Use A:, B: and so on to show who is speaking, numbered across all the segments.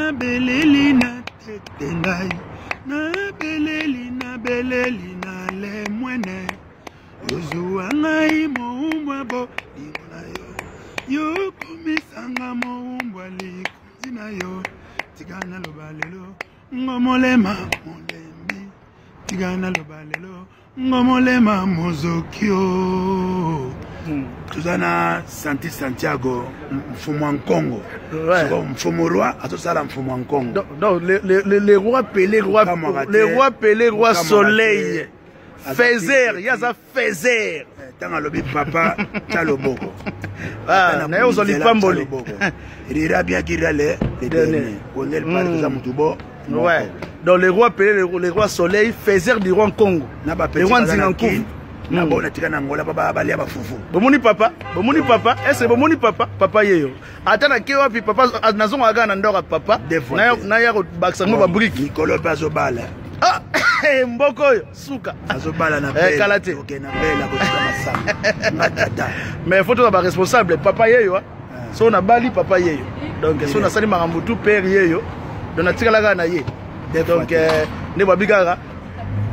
A: Nabeleli na tete ngai, nabeleli nabeleli na lemwene, ozwa ngai mowumbwa bolingo na yo, yokomisanga mowumbwa likonzi na yo, tika naloba lelo ngo molema molembi, tika naloba lelo ngo molema mozokio. Toza na Santi Santiago, mfumu ya Nkongo. Mfumu roi azosala mfumu ya Nkongo.
B: Donc le roi Pelé, roi, le roi Pelé, roi soleil, faiseur, ye aza faiseur.
A: Ntango alobi papa tya loboko,
B: na ye ozwa lipamboli.
A: Rira bien kira le dernier Wengel Paris, toza mutu bo.
B: Ouais. Donc le roi Pelé, le roi soleil, faiseur du roi Congo. Le roi Nzinga Nkuvu.
A: Na bona tika na Angola pa balia bafufu.
B: Bomoni papa, bomoni papa, est-ce bomoni papa, papa yeyo. Ata na ke wapi papa nazonga kaka na ndako ya papa. Na ya kobakisa ngo ba brique.
A: Mikolo pe azobala.
B: Ah, mboko oyo suka.
A: Azobala na
B: belle. Kala te.
A: Okay, na belle akotika masanga. Nga tata.
B: Mais faut toza ba responsable, papa yeyo. So nabali papa yeyo. Donc so nasali makambo tout père yeyo. Donc natikala kaka na ye. Donc nde babi kaka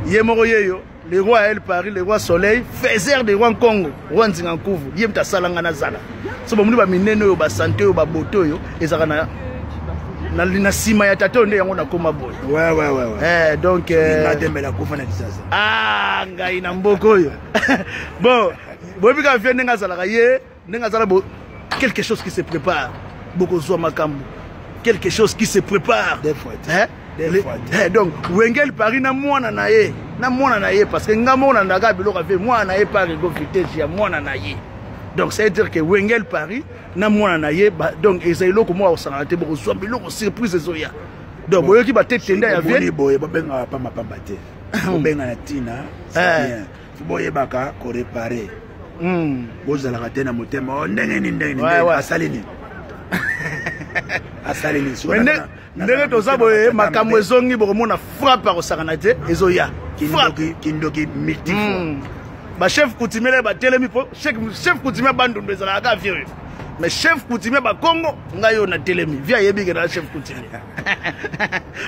B: ye moko yeyo. Le roi El Paris, le roi Soleil, faiseur de roi Congo, roi Nzinga Nkuvu, ye mutu asalanga na zala. So bomoni ba minene oyo ba santé oyo ba beauté oyo ezaka na na na sima ya tata oyo nde yango nakoma boye.
A: Ouais.
B: Eh donc
A: nga dembela kufa na kisasa.
B: Ah ngai na mboko oyo. Bon, boyebi kaka vie ndenge azalaka ye, ndenge azala bo quelque chose qui se prépare. Bokozwa makambo. Quelque chose qui se prépare.
A: Des fois.
B: Hein? Eh, donc Wengel Paris na mwana na ye, na mwana na ye, parce que nga mona ndaka biloko ave mwana na ye par ego vitesse ya mwana na ye. Donc ça veut dire que Wengel Paris na mwana na ye, donc eza eloko moko akosangana te, bokozwa biloko surprise ezoya. Donc boyoki ba tete tenda ya vie.
A: Boye babengaka pamba pamba te. Bobenga na tina, c'est bien. Boyebaka ko réparer. Bozalaka te na motema ndenge nini ndenge nini asali nini. Asali nini.
B: Ndenge toza boye makambo ezongi, bokomona frappe akosakana te ezoya.
A: Kindoki multifois.
B: Ba chef coutumier batelemi po chef coutumier Bandundu ezalaka kaka vieux oyo. Mais chef coutumier ba Congo ngai oyo natelemi vieux ayebi ke na chef coutumier.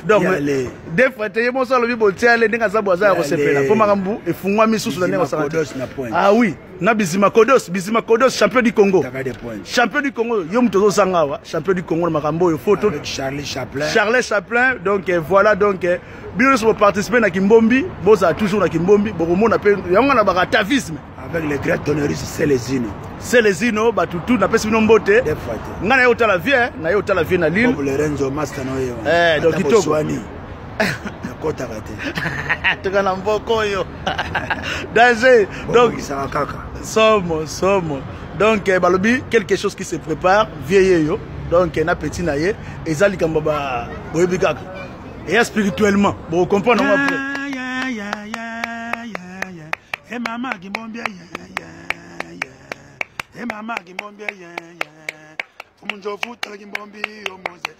B: Donc des fois te ye moso alobi botiale ndenge aza bo aza ya kosepela po makambo efungwami susu na ndenge osakana te. Ah oui, na Bizima Kodos, Bizima Kodos champion du Congo. Champion du Congo, yo moto ozozanga awa, champion du Congo na makambo oyo photo
A: Charlie Chaplin.
B: Charlie Chaplin, donc voilà, donc bino nyonso boparticipe na Kimbombi, bozala toujours na Kimbombi, bokomona pe yango na baka atavisme.
A: Avec les grands toneristes Celezino.
B: Celezino, batutu napesi bino mbote. Nga na ye otala vie, na ye otala vie na Lille.
A: Bob Lorenzo master na yo.
B: Eh, donc kitoko.
A: Nakotaka te.
B: Toka na mboko oyo. Danger. Donc
A: kaka.
B: Somo, somo. Donc balobi quelque chose qui se prépare, vieille yo. Donc na petit na ye, eza likambo ba boyebi kaka. Et spirituellement, bon comprendre on après.
A: Eh mama Kimbombi, yeah yeah yeah. Eh mama Kimbombi, yeah yeah. Fumunjofu tala Kimbombi yo moze.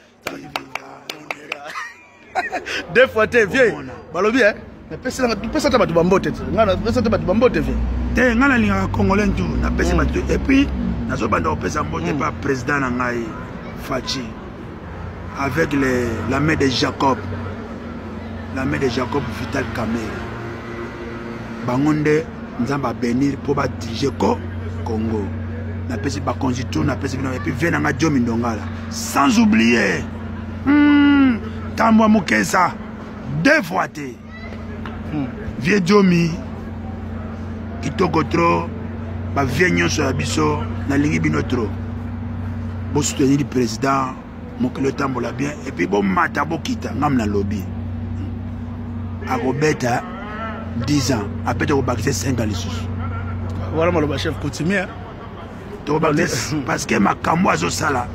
B: Deux fois te vieux. Balobi hein. Mais pesa pesa ta bato bambote te. Nga na pesa ta bato bambote vieux.
A: Te nga na lingaka congolais ntu na pesa bato et puis nazobanda kopesa mbote pa président na ngai Fatshi avec les, la main de Jacob, la main de Jacob Vital Kamerhe. Bango nde Nzambe a bénir po ba diriger ko Congo. Napesi bakonzi tout, napesi bino et puis vie na nga Diomi Ndongala. Sans oublier Tambwa Mukesa deux fois te. Vieux Diomi kitoko trop, ba vieux nyonso ya biso nalingi bino trop. Bo soutenir président mokili otambola bien et puis bomata bokita ngam na lobby. Akobeta 10 ans apete kobakisa 5 ans lisusu.
B: Voilà maloba chef coutumier.
A: Tobakisa parce que makambo azosala.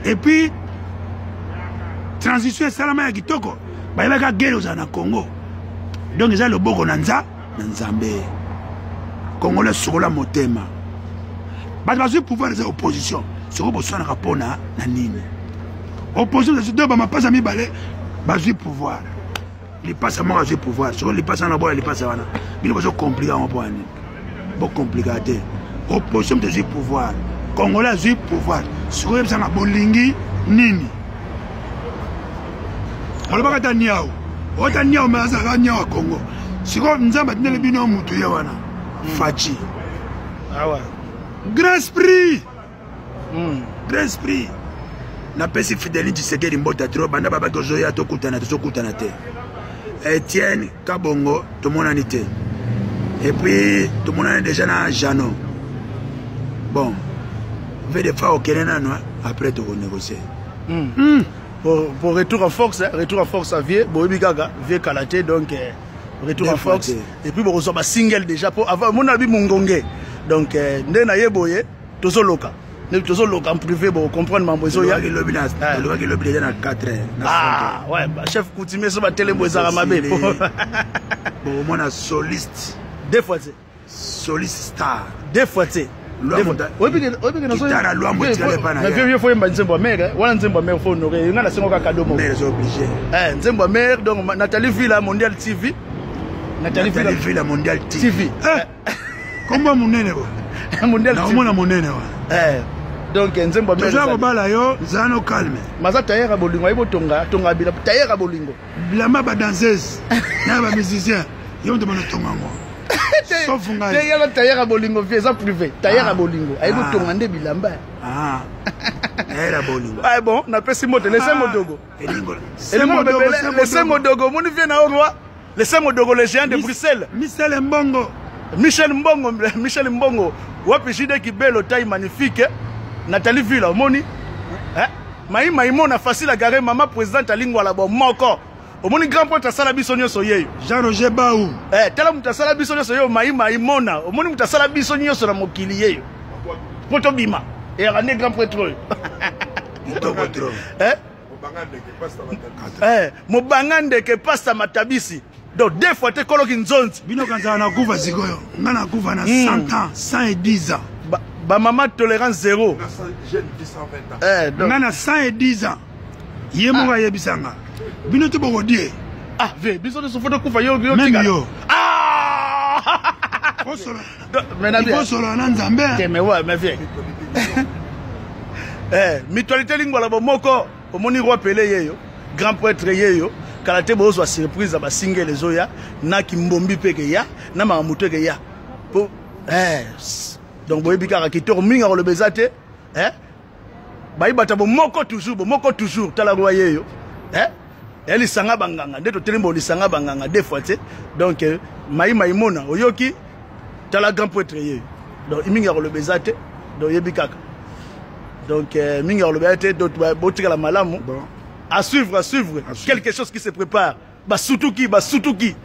A: Et puis transition esalama ya kitoko, bayebaka guerre ozala na Congo. Donc eza loboko na nza na Nzambe. Congolais sokola motema. Bato bazwi pouvoir eza opposition. Soko boswanaka mpona na nini? Opposition ezwi deux ba mapasa mibale bazwi pouvoir. Lipasa moko azwi pouvoir. Soko lipasa wana boya lipasa wana. Bino bozo compliquer yango mpo na nini? Bo compliquer te. Opposition moto azwi pouvoir. Congolais azwi pouvoir. Sikoyo yebisanga bolingi nini? Alobaka ata niau, ota niau, me azalaka niau ya Congo. Sikoyo Nzambe atindeli bino mutu ye wana, Fatshi.
B: Awa
A: grand esprit, grand esprit. Napesi Fideli Tshisekedi mbota trop. Banda babaki ozoya tokutana, tozokutana te. Etienne Kabongo tomonani te, et puis tomonani déjà na Jano. Bon, VDFA okende nano, après tokonégocie.
B: Pour retour en force, hein, retour en force à vieux boyebi kaka vieux kala te. Donc retour en force et puis bokozwa basingle déjà po avant mona bi mongonge. Donc nde na ye boye tozoloka, nde tozoloka en privé, bocomprendre mambo ezoya.
A: Olobaki lobi déjà na 4 heures.
B: Ah ouais, chef coutumier so batelembo ezalaka mabe.
A: Bokomona soliste.
B: Deux fois te.
A: Soliste star.
B: Deux fois te.
A: Kitara Lwambo etikali epa na
B: ye. Yo faut yemba nzembo ya mare wana, nzembo ya mare faut honorer nga, nasengo kaka cadeau moko.
A: Mare eza obligé.
B: Nzembo ya mare. Donc Nathalie Villa Mondial TV.
A: Nathalie Villa Mondial TV, kombo monene bo.
B: Mondial.
A: Naomona monene wana.
B: Donc nzembo ya mare.
A: Toza kobala yo, zala no calme.
B: Maza tailleur ya bolingo, ayebi otonga tonga bila tailleur ya bolingo.
A: Bilamba badanseuse na bamusicien, yo moto bana tonga yango, sauf ngai.
B: Te, yala tailleur ya bolingo vie eza privé. Tailleur ya bolingo ayebi otonga nde bilamba.
A: Tailleur ya bolingo.
B: Ah bon, napesi mbote lese modogo. Lese modogo, omoni vie na yo roi lese modogo, le géant de Bruxelles.
A: Michel Mbongo.
B: Michel Mbongo, Michel Mbongo wapi? Jide Kibelo, taille magnifique. Nathalie Villa, omoni mai maimona facile à garer, mama présidente alingwala bo moko. Omoni grand pote asala biso nyonso yeyo.
A: Jean Roger Bau.
B: Tala moto asala biso nyonso yeyo, mai maimona. Omoni moto asala biso nyonso na mokili yeyo po tobima, eyaka nde grand prêtre oyo.
A: Kitoko trop.
B: Mobanga ndeke pasta matabisi. Donc deux fois te, koloki nzonzi.
A: Bino kanzala na kufa sikoyo, nga na kufa na 100 ans, 110 ans.
B: Bamama tolérance zéro.
A: Nga na 110 ans, ye moko ayebisanga bino te bokodie.
B: Ah ve biso nyonso faut tokufa, yo.
A: Même yo. Osolola na Nzambe.
B: Mais ouais, mais vie mutualité lingwala bomoko. Omoni roi Pele yeyo, grand prêtre yeyo. Kala te bozwa surprise ya basingele ezoya na kimbombi mpe keya na makambo te keya po. Donc boyebi kaka kitoko mingi akoloba eza te. Bayibata bomoko toujours, bomoko toujours. Tala roi yeyo, elisanga banganga nde totelemi, bolisanga banganga deux fois te. Donc mai maimona oyoki, tala grand prêtre yeyo. Donc mingi akoloba eza te. Donc oyebi kaka, donc mingi akoloba te. Donc botikala malamu.
A: Bon.
B: À suivre, à suivre, à suivre. Quelque chose qui se prépare. Basutuki, basutuki.